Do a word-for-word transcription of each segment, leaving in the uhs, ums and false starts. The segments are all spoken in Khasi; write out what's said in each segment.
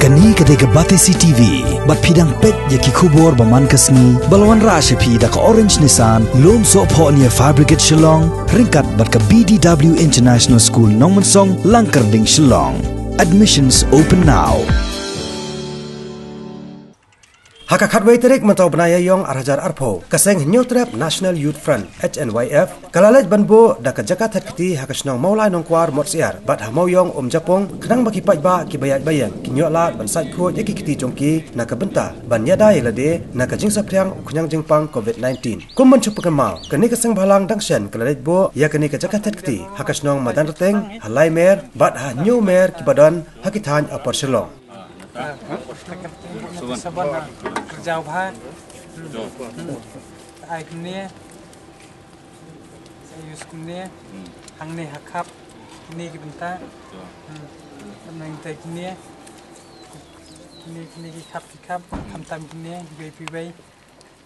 Kane ka dei ka Batesi T V, bad phi dang peit ïa ki khubor ba man ka sngi, ba la wanrah sha phi da ka Orange Nissan, Lumsohphohnia Fabricates Shillong, ryngkat bad ka B D W International School Nongmensong, Langkyrding, Shillong. Admissions open now. Ha ka khatwei tarik mynta u bnai Ïaïong ar hajar arphew, ka seng Hynñiewtrep National Youth Front, H N Y F, ka la leit ban buh da ka jaka thait kti ha ka shnong Mawlai Nongkwar Motsyiar bad ha Mawiong Umjapung, khnang ba ki paidbah kiba ïaid ba ïeng kin ïoh lad ban sait khuid ïa ki kti jong ki na ka bynta ban ïada ïa lade na ka jingsaphriang u khñiang jingpang covid nineteen. Kum ban shu pynkynmaw, kane ka seng bhalang dang shen ka la leit buh ïa kane ka jaka thait kti ha ka shnong Madanrteng, ha Laimer bad ha Hynñiewmer kiba don ha ki thaiñ Upper Shillong. Saban, kyrjaw bha. Ai kumne. Sa use kumne. Hangne ha khap. Kine ki bynta. Tam nang tai kine. Kine, kine ki khap, ki khap. Tam tam kine, wei pi wei.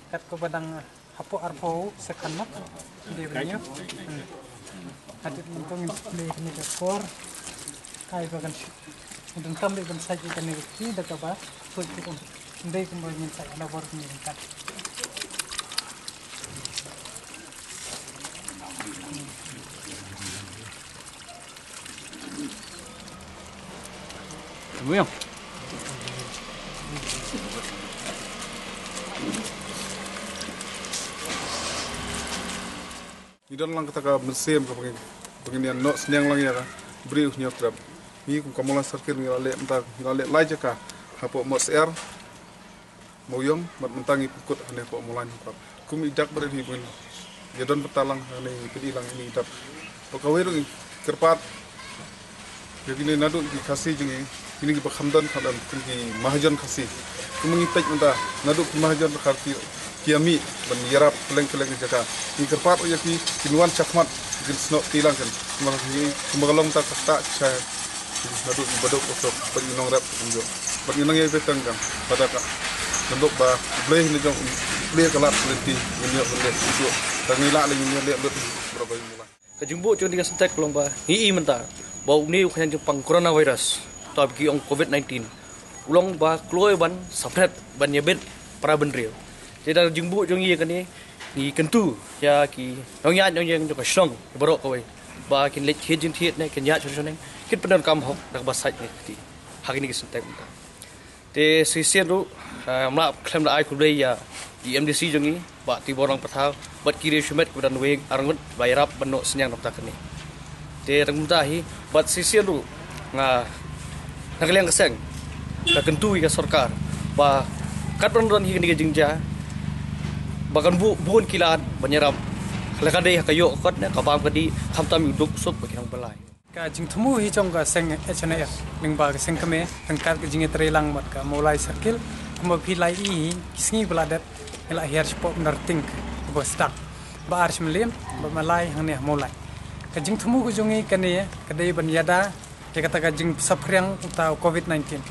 Kat ko ba dang hapoh arphew second ma. Dei ba ñiew. Hadit nangto ngin play kane ka chord. Kai ba kan shu. Ngin donkam dei ban sait ïa kane ka key da kaba sait ïa ka um. Dei kumba ngin sait na bor ngin kan. Muyong. Ngi don lang kata ka mynsiem kaba ngin, ba ngin ïa noh synñiang lang ïa ka briew Hynñiewtrep. Ngi kum ka Mawlai Circle ngi la leh mynta, ngi la leh lai jaka hapoh Motsyiar, Mawiong, bad mynta ngi pynkut hangne hapoh Mawlai Nongkwar. Kum i dak bad i bun. Ïa don bynta lang hangne i pynïaid lang ine i dak. Bad kawei ruh ngi kyrpad ïa kine naduh ki Khasi jong ngi, kine kiba kham don kham don kum ki mahajon Khasi. Kum ngi peit mynta naduh ki mahajon Khasi ki ïa mih ban ïarap kylleng kylleng ki jaka. Ngi kyrpad ïa ki kin wan shakhmat kin snoh kti lang kan. Kumba ngi, kumba ka long ta ka ktah sha naduh ki baduk usuk bad ngi nongrep kumjuh. Bad ngi nang ïa peit tang kan. Bad ka nang dok ba U Blei ne jong U Blei ka lad lynti ngin ïoh ban leh kumjuh. Tang ngi lah leh ngin ïoh leh lut baroh ba ngi mula. Ka jingbuh jong kane ka syntek ka long ba ngi i mynta ba une u khñiang jingpang coronavirus, ta ba ki ong covid nineteen, u long ba kloi ban saphriang ban ïabit para bynriew. Te da ka jingbuh jong ngi ïa kane ngi kyntu ïa ki nongïaid nongïeng jong ka shnong baroh kawei ba kin leit thied jingthied ne kin ïaid shong shong kin pyndonkam hok da kaba sait ne kti ha kane ka syntek mynta. Te shisien ruh, ah, ym lah khlem da ai khublei ïa i M D C jong ngi, Bah Tibor Nongpynthar, bad ki riew shimet kiba don wei arngut ba ïarap ban noh synñiang na bynta kane. Te tang kumta hi, bad shisien ruh, nga, na ka liang ka seng, ka kyntu ïa ka sorkar ba katba don hi kane ka jingjia ba kan buh bun ki lad ban ïarap, la ka dei ha ka ïoh ka kot ne ka bam ka dih, khamtam ïa u duk suk bad ki nongpynlait. Ka jingthmu hi jong ka seng H N I F lyngba ka seng kmie ryngkat ka jingïatreilang bad ka Mawlai Circle, kumba phi la i hi, ki sngi ba la dep ngi la hiar shapoh Mawlai Circle, kaba sdang ba ar shim liem ba Mawlai hangne ha Mawlai. Ka jingthmu ka jong ngi kane ka dei ban ïada ïa kata ka jingsaphriang uta u covid nineteen.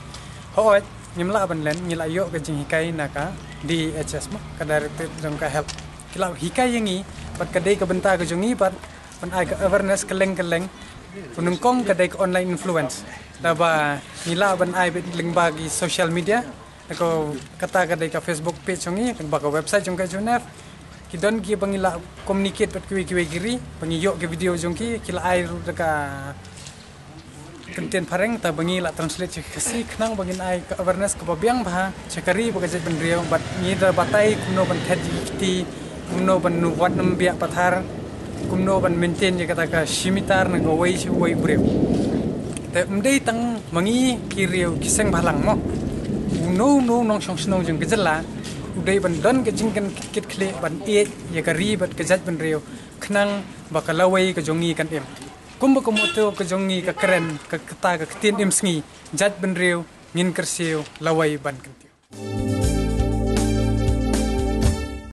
Hooid, ngim lah ban len, ngi la ïoh ka jinghikai na ka D H S ma, ka Directorate jong ka Health. Ki la hikai ïa ngi bad ka dei ka bynta ka jong ngi bad ban ai ka awareness kylleng kylleng. Ka nyngkong ka dei ka online influence. Te ba ngi lah ban ai beit lyngba ki social media. Te ka kata ka dei ka Facebook page jong ngi, lyngba ka website jong ka H N I F. Ki don kiba ngi la communicate bad kiwei kiwei ki ri, ba ngi ïoh ki video jong ki, ki la ai ruh da ka kyntien phareng, te ba ngi la translate sha Khasi, khnang ba ngin ai ka awareness kaba biang bha sha ka ri bad ka jaitbynriew, bad ngi da batai kumno ban thait ïa ki kti, kumno ban wad nym biang pathar, kumno ban maintain ïa kata ka shimitar na kawei sha uwei u briew. Te ym dei tang ma ngi ki riew ki seng bhalang mo. Uno uno u nongshong shnong jong ka jylla u dei ban don ka jingkit kit khlieh ban ïeit ïa ka ri bad ka jaitbynriew, khnang ba ka lawei ka jong ngi kan im. Kumba ka motto ka jong ngi ka kren, ka kata ka ktien im sngi, jaitbynriew ngin kyrsiew lawei ban kyntiew.